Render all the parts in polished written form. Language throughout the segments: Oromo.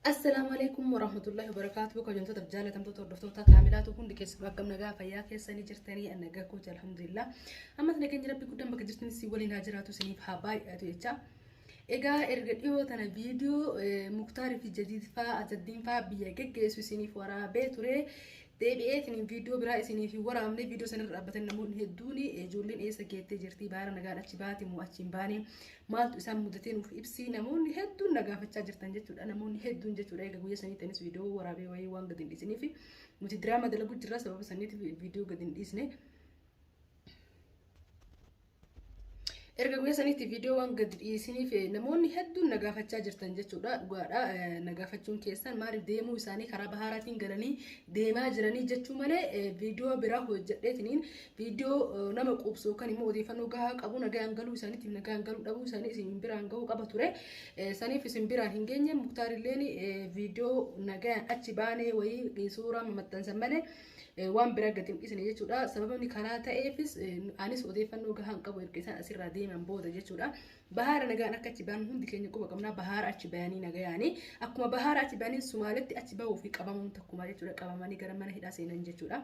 Assalaamu alaikum warahmatullahi wabarakaatuh. Kabajamtoota fi jaalatamtoota hordoftoota kaamilaatu hundi keessanuu akkam nagaa fayyaa keessanii jirtanii an nagaa kooti alhamdulillah. Ammas nageenya rabbi guddaan bakka jirtan si waliin haa jiraatu isiniif haa baay'atu jecha. Egaa erga dhiyoo tana viidiyoo Muktaarii fi Jadiid faa Azaddiin faa biyya geggeessu isiniif waraabee ture. Deebi'eetiin viidiyoo biraa isiniif hin waraabne. Viidiyoo sanirra dhaabbatan namoonni hedduun ijoolleen eessa geettee jirti, baara nagaan achi baate moo achi hin baane, maaltu isaan mudatee nuuf ibsi, namoonni hedduun na gaafachaa jirtan jechuudha. Namoonni hedduun jechuudha. Egaa guyyaa sanii tanis viidiyoo waraabee wayii waan gadi hin dhiisiniif nuti diraamaa dalagu jirra, sababa saniitiif viidiyoo gadi hin dhiisne. Erga guyyaa saniitti viidiyoo waan gadi dhiisiniif namoonni hedduun na gaafachaa jirtan jechuudha. Dhugaadha, na gaafachuun keessan maaliif deemuu isaanii karaa bahaaraatiin galanii deemaa jiranii jechuu malee viidiyoo biraa hojjedheetiniin viidiyoo nama quubsu yookaan immoo odeeffannoo gahaa qabu nagaan galuu isaaniitiif nagaan galuu dhabuu isaanii isin biraan gahuu qaba ture. Saniif isin biraan hin geenye. Muktaarilleen viidiyoo nagaan achi baanee wayii suuraa maxxansan malee waan biraa gadi hin dhiisne jechuudha. Sababni kanaa ta'eefis anis odeeffannoo gahaa hin qabu erga isaan asirraa deeman booda jechuudha. Bahaara nagaan akka achi ba'an hundi keenya quba qabna. Bahaara achi bayanii nagayaanii. Akkuma bahaara achi bayanii Sumaaletti achi bahuu fi qabamuun takkumaa jechuudha. Qabamanii gara mana hidhaa seenan jechuudha.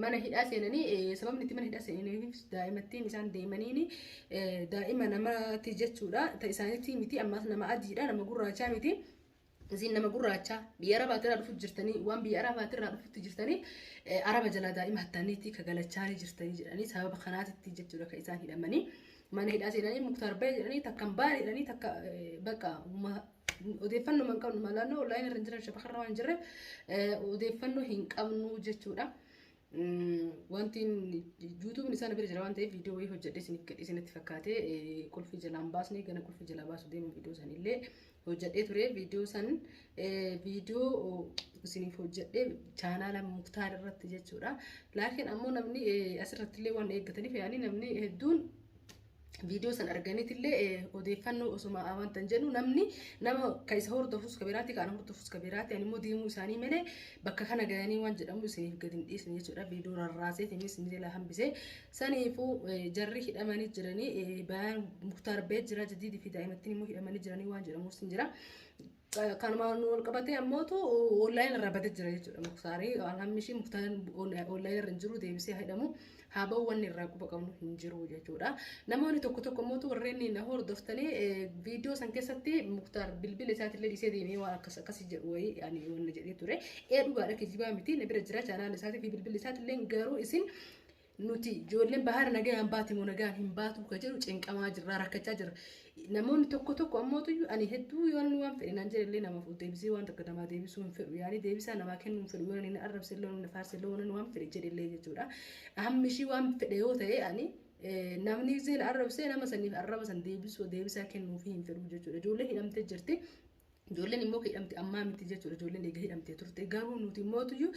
Mana hidhaa seenanii sababni itti mana hidhaa seenaniif daa'imattiin isaan deemaniin daa'ima namaati jechuudha. Ta isaaniitii miti, ammaas nama adiidha, nama gurraachaa miti. Isin nama gurraacha biyya Arabaatirraa dhufu jirtanii, waan biyya Arabaatirraa dhufutti jirtanii Araba jalaa daa'ima hattaniitti ka galachaanii jirtanii jedhanii, sababa kanaatitti jechuudha ka isaan hidhamanii mana hidhaa seenanii. Muktaar bahe jedhanii, takka hin baane jedhanii, takka bakka odeeffannoo hin qabnu, malaannoo onlaayinii irra hin jiran, shabakarra waan hin jirreef odeeffannoo hin qabnu jechuudha. Wanti yuutuubiin isaan bira jira waan ta'eef viidiyoo wayii hojjedhee isiniif gadhiise natti fakkaate, qulfii jalaan baasne, gana qulfii jalaa baasu deema. Viidiyoo san illee hojjedhee ture. Viidiyoo san viidiyoo isiniif hojjedhee chaanaala Muktaar irratti jechuudha. Laakiin ammoo namni asirratti illee waan eeggataniif yaani namni hedduun viidiyoo san arganiitillee odeeffannoo osuma wanta hin jedhu, namni nama ka isa hordofus ka biraati, ka ana hordofus ka biraati. Ani immoo deemuu isaanii malee bakka kana gayanii waan jedhamu isiniif gadi hin dhiisne jechuudha. Viidiyoo rarraaseetiinis isin jalaa hambise. Saniifuu jarri hidhamanii jiranii, bayaan Muktaar bee jira, Jadiidii fi daa'imattiin immoo hidhamanii jiranii waan jedhamus hin jira. Kanumaan wal qabatee ammootu onlaayinii irraa badee jira jechuudha Muktaarii. Alhamdulillah, Muktaariin onlaayinii irra hin jiru, deebisee hidhamu haa ba'u wanni irraa quba qabnu hin jiru jechuudha. Namoonni tokko tokko ammootu warreen na hordoftanii viidiyoo san keessatti Muktaar bilbila isaatillee dhiisee deemee waan akkas akkasii jedhu wayii ani wanna jedhee ture. Ee dhugaadha, kijibaa miti, na bira jira chaanaala isaatii fi bilbilli isaatillee. Garuu isin nuti ijoolleen bahara nagaan baati moo nagaan hin baatu ka jedhu cinqamaa jirra, rakkachaa jirra. Namoonni tokko tokko ammootu ani hedduu yoo inni waan fedhe naan jedhe illee namaaf deebisee waan takka namaa deebisuu hin fedhu, yaani deebisaa namaa kennuu hin fedhu, yoo inni arrabse illee, inni faarse illee, yoo inni waan fedhe jedhe illee jechuudha. Hammi ishii waan fedhe yoo ta'e, ani namni seen arrabsee nama saniif arraba san deebisuu deebisaa kennuufii hin fedhu jechuudha. Ijoolleen hidhamtee jirti. Ijoolleen immoo hidhamte ammaa miti jechuudha. Ijoolleen eega hidhamtee turte. Garuu nuti immootuyyuu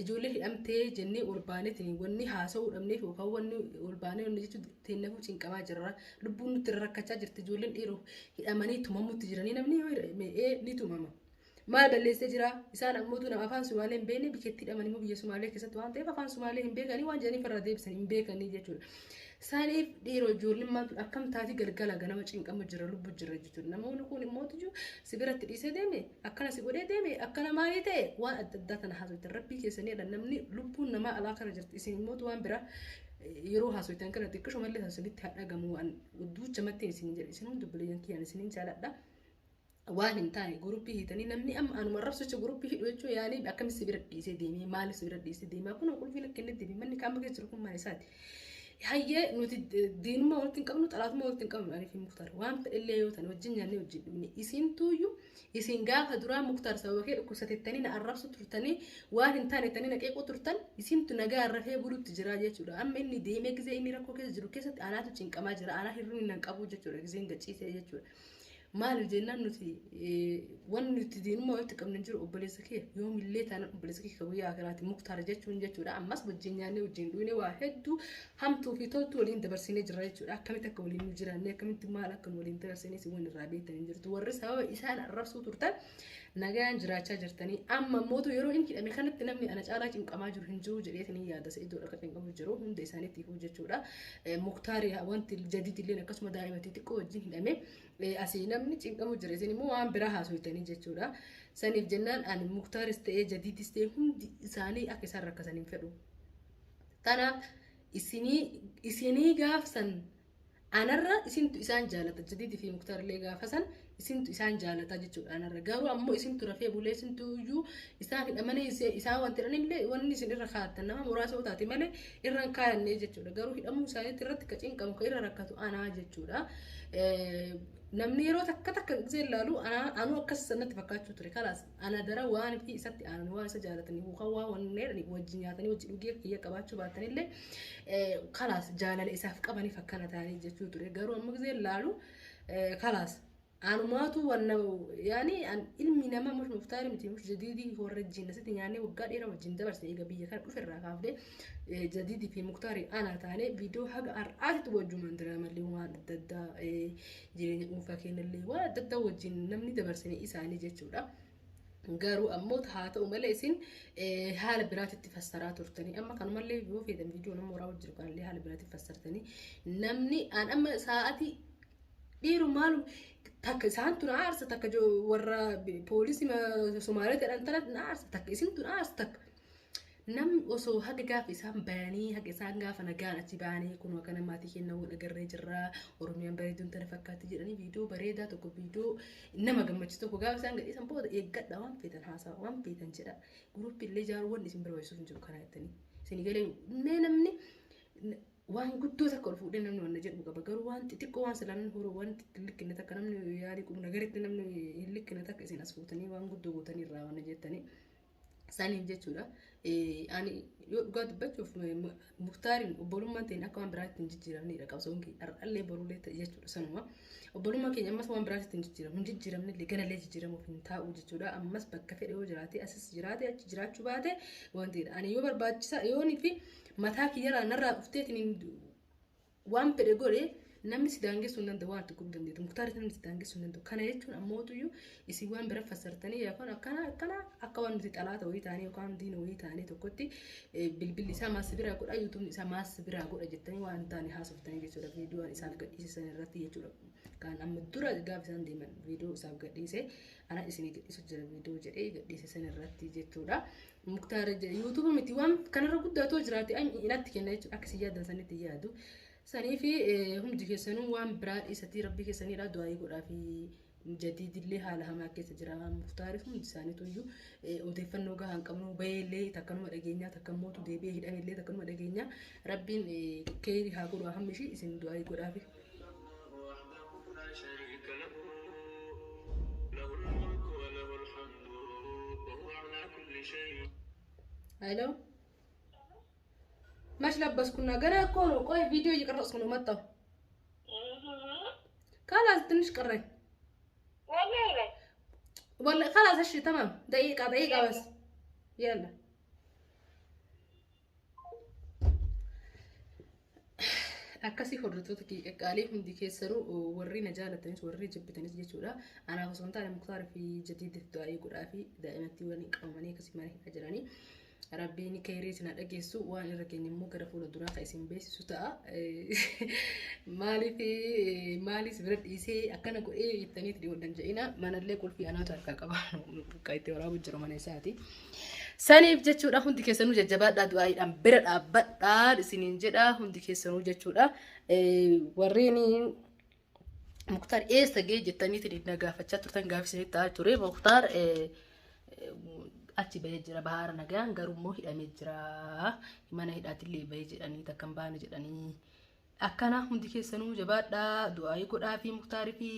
ijoollee hidhamtee jennee ol baaneetiin wanni haasa'uu dhabneef yookaan wanni ol baanee wanni jechuun teennafuu cinqamaa jirra. Lubbuun nutti rakkachaa jirti. Ijoolleen dhiiroo hidhamanii tumamutti jiranii, namni yoo hidhame ni tumama. Maal balleessee jira? Isaan ammootu nama afaan Sumaalee hin beekne bikeetti hidhaman immoo biyya Sumaalee keessatti waan ta'eef afaan Sumaalee hin beekanii, waan jedhanii farra deebisan hin beekanii jechuudha. Saniif dhiiroo ijoollummaan tun akkam taati, galgala ganama cinqamu jira, lubbu jira jechuudha. Namoonni kun immoo si biratti dhiisee deeme, akkana si godhee deeme, akkana maalii ta'e, waan adda addaa tana haasoftan. Rabbii keessaniidha, namni lubbuun namaa alaa kana jirti. Isin immoo waan biraa yeroo haasoftan kana xiqqisho malee isinitti haa dhagamu, waan duuchamatti isin jedhe. Isin hundi obboleeyyan kiyyaan isinin jaaladha. Waan hin taane guruppii hiitanii, namni amma anuma arrabsicha guruppii hidhu jechuun yaani akkamitti si bira dhiisee deemee, maaliif si bira dhiisee deemaa? Kun qulfiin akka inni deeme, manni qaama keessa jiru kun maal isaati? Hayyee, nuti diinummaa walitti hin qabnu, xalaatummaa walitti hin qabnu. Ani fi Muktaar waan fedhellee yoo ta'an wajjin nyaannee wajjin dhugne. Isin tuuyyuu isin gaafa duraa Muktaar sababa kee dhukkubsatettanii na arrabsu turtanii, waan hin taane tanii na qeequu turtan. Isintu nagaa rafee bulutti jira jechuudha. Amma inni deemee gizee inni rakkoo keessa jiru keessatti anaatu cinqamaa jira, anaa hir'inni nan qabu jechuudha, gizeen gachiisee jechuudha. Maaliif jennaan, nuti wanni nuti diinummaa walitti qabnu hin jiru. Obboleessa kee yoomillee taanaan obboleessa kee ka guyyaa akiraati Muktaar jechuun jechuudha. Ammas wajjin nyaannee wajjin dhugne, waa hedduu hamtuu fi toltuu waliin dabarsinee jirra jechuudha. Akkamitti akka waliin nu jiraanne, akkamitti maal akka nu waliin dabarsinee si waan irraa beektan hin jirtu. Warri sababa isaan arrabsuu turtan nagaan jiraachaa jirtanii, amma mootu yeroo inni hidhame kanatti namni ana caalaa cinqamaa jiru hin jiru jedheetiin hin yaada. Iddoo akka cinqamu jiru hunda isaaniitiif jechuudha. Muktaari wanti Jadiid illee akkasuma daa'ima xixiqqoo wajjin hidhame. Asii namni Namni cinqamu jira, isin immoo waan biraa haasofitanii jechuudha. Saniif jennaan ani Muktaaris ta'ee Jadiidis ta'ee hundi isaanii akka isaan rakkasan hin fedhu. Tanaaf isinii gaafsan anarra isintu isaan jaalata. Jadiidii fi Muktaar illee gaafa san isintu isaan jaalata jechuudha anarra. Garuu ammoo isintu rafee bulee, isintu iyyuu isaan hidhamanii isaan wanti jedhanillee wanni isin irra kaa'attan nama muraasa yoo taate malee irra hin kaayannee jechuudha. Garuu hidhamuu isaaniitti irratti ka cinqamu, ka irra rakkatu anaa jechuudha. Namni yeroo takka takka gisee ilaalu anuu akkas natti fakkaachuu ture. Kalaas ana dara waan fi isatti aanan, waan isa jaalatanii yookaan waan wanneen wajjin nyaatanii wajjin dhugee kiyya qabaachuu baatanillee, kalaas jaalala isaaf qabaniif akkana ta'anii jechuu ture. Garuu amma gisee ilaalu, kalaas anumaatu wanna yaani ilmi namaa mush Muktaari miti, mush Jadiidii warra wajjin asitti nyaannee waggaa dheeraa wajjin dabarse. Egaa biyya kana dhufe irraa kaafnee Jadiidii fi Muktaarii ana taanee viidiyoo haga har'aatitti wajjumaan diraamallee, waan adda addaa, jireenya dhuunfaa keenyallee, waan adda addaa wajjin namni dabarsine isaanii jechuudha. Garuu ammoo haa ta'u malee isin haala biraatitti fassaraa turtanii, amma kanumallee yoo feetan viidiyoo nama waraabaa jiru kanallee haala biraatti fassartanii, namni an amma sa'aatii dhiiru maalu takka isaantu na aarsa, takka warra poolisii Somaalee jedhan tana na aarsa, takka isintu na aarsa, takka namni osoo haga gaafa isaan bayanii, haga isaan gaafa nagaan achi bahanii, kun akkana maatii keenya wal agarree jirra, Oromiyaan bareeduun tana fakkaatti jedhanii, viidiyoo bareedaa tokko, viidiyoo nama gammachiisu tokko gaafa isaan gadhiisan booda eeggadha, waan feetan haasawa, waan feetan jedha, guruppii illee ijaaruu wanni isin barbaachisuuf hin jiru. Kana jettanii isin galee mee namni waan guddoo takka ol fuudhee namni wanna jedhu qaba. Garuu waan xixiqqoo, waan silaa namni horuu waan hin likkine takka, namni yaalii qubna garitti namni hin likkine takka isin as fuutanii waan guddoo gootanii irraa wanna jettanii saniif jechuudha. Ani yoo dhugaa dubbachuuf Muktaariin obbolummaan ta'in akka waan biraatti hin jijjiiramnedha qabsoon keenya har'allee borullee ta'e jechuudha sanuma. Obbolummaan keenya ammas waan biraatti hin jijjiiramu, hin jijjiiramnellee, ganallee jijjiiramuuf hin taa'u jechuudha. Ammas bakka fedhe yoo jiraate, asis jiraate achi jiraachuu baate wantiidha. Ani yoo barbaachisa yoonii fi mataa kiyyarraa narraa dhufteetiin waan fedhe godhe, namni si daangessuu hin danda'u, waan ati godhuu dandeettu. Muktaaris namni si daangessuu hin danda'u. Kana jechuun ammootuyyuu isin waan bira fassartanii yookaan akkana akkana akka waan nuti xalaata wayii ta'anii yookaan diina wayii ta'anii tokkotti, bilbilli isaa maas biraa godha, yuutuubni isaa maas biraa godha jettanii waan hin taane haasoftanii jechuudha. Viidiyoon isaaf gadhiisisan irratti jechuudha. Kan amma dura gaafa isaan deeman viidiyoo isaaf gadhiise, ana isinii gadhiisu jira viidiyoo jedhee gadhiisisan irratti jechuudha. Muktaar yuutuuba miti, waan kanarra guddaatoo jiraate inatti kenna jechuudha. Akka isin yaaddan sanitti yaadu. Sanii fi hundi keessanuu waan biraa dhiisatii rabbii keessaniidha du'aayii godhaa fi Jadiidillee haala hamaa keessa jira. Muktaaris hundi isaaniitu iyyuu odeeffannoo gahaa hin qabnu. Bayeellee takkanuma dhageenyaa, takka mootu deebi'ee hidhamellee takkanuma dhageenyaa. Rabbiin keeyri haa godhu hammi ishii, isin du'aayii godhaa fi. وحده لا شريك له، له الملك وله الحمد وهو على كل شيء ሄሎ መች ለበስኩና? ገና እኮ ነው። ቆይ ቪዲዮ እየቀረጽኩ ነው። መጣሁ። خلاص ትንሽ ቀረኝ። والله خلاص እሺ تمام دقيقة دقيقة بس يلا። Akkasii hordoftoota qaqqaalii, hundi keessanuu warri na jaalatanis warri jibbitanis jechuudha. Anaaf osoo hin taane Muktaar fi Jadiidiif du'aayii godhaa fi daa'imatti waliin qabamanii akkasii mana hidhaa jiranii. Rabbiin keerii isin haa dhageessu, waan irra keenya immoo gara fuula duraa kan isin beeksisu ta'a. Maaliif maaliif bira dhiisee akkana godhee jettanii itti waldan jedhina, manallee qulfii anaatu harkaa qaba, kan itti waraabu jiru mana isaati. Saniif jechuudha, hundi keessanuu jajjabaadhaa, du'aayiidhaan bira dhaabbadhaa isiniin jedha hundi keessanuu jechuudha. Warreen Muktaar eessa ga'e jettaniitiin na gaafachaa turtan, gaafii isinitti ta'aa ture. Muktaar achi bahee jira bahaara nagaan, garuu immoo hidhamee jira. Mana hidhaatillee bahee jedhanii, takka hin baane jedhanii. Akkana hundi keessanuu jabaadhaa, du'aayii godhaa fi Muktaarii fi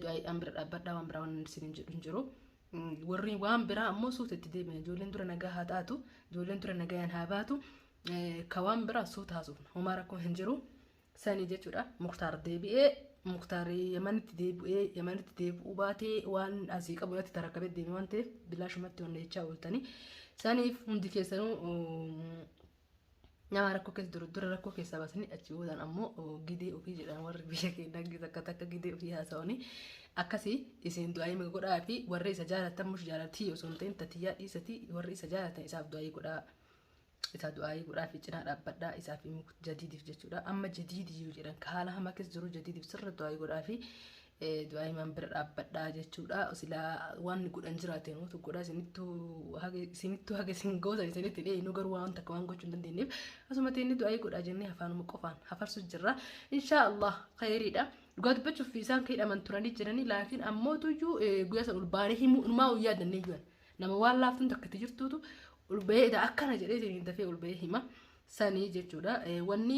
du'aayiidhaan bira dhaabbadhaa, waan biraa waan isiniin jedhu hin jiru. Warri waan biraa ammoo suuta itti deebi'an, ijoolleen dura nagaa haa taatu, ijoolleen dura nagayaan haa baatu, ka waan biraa suuta haasofna, homaa rakkoo hin jiru. Sanii jechuudha. Muktaar deebi'ee, Muktaar Yamanitti deebi'ee, Yamanitti deebi'uu baatee waan asii qabu irratti tarakkabee deeme waan ta'eef bilaashumatti wanna jechaa ooltanii. Saniif hundi keessanuu nama rakkoo keessa jiru dura rakkoo keessaa baasanii, achi boodaan ammoo gidee ofii jedhan, warri biyya keenyaa takka takka gidee ofii haasa'anii akkasii. Isin du'aayii godhaa fi warri isa jaalatan, mush jaalatii osoo hin ta'in tatiyyaa dhiisatii, warri isa jaalatan isaaf du'aayii godhaa. Isaa du'aayii godhaa fi cinaa dhaabbadhaa isaa fi Jadiidiif jechuudha. Amma Jadiidii yoo jedhan haala hamaa keessa jiru, Jadiidiif sirra du'aayii godhaa fi Du'aa himaan bira dhaabbadhaa jechuudha. Silaa waan godhan jiraate nutu godha, isinittuu haga isin gootan isinitti dhiyeenu, garuu waan takka waan gochuu hin dandeenyeef asumatti inni du'aa godhaa jennee afaanuma qofaan hafarsu jirra. Inshaa Allah khayriidha. Dhugaa dubbachuuf isaan kan hidhaman turanii jiranii, laakiin ammoo tuyyuu guyyaa san ol baanee himuu numaa ol yaadannee jiran. Nama waan laaftuun takka itti jirtuutu ol bahee akkana jedhee dafee ol bahee hima sanii jechuudha. Wanni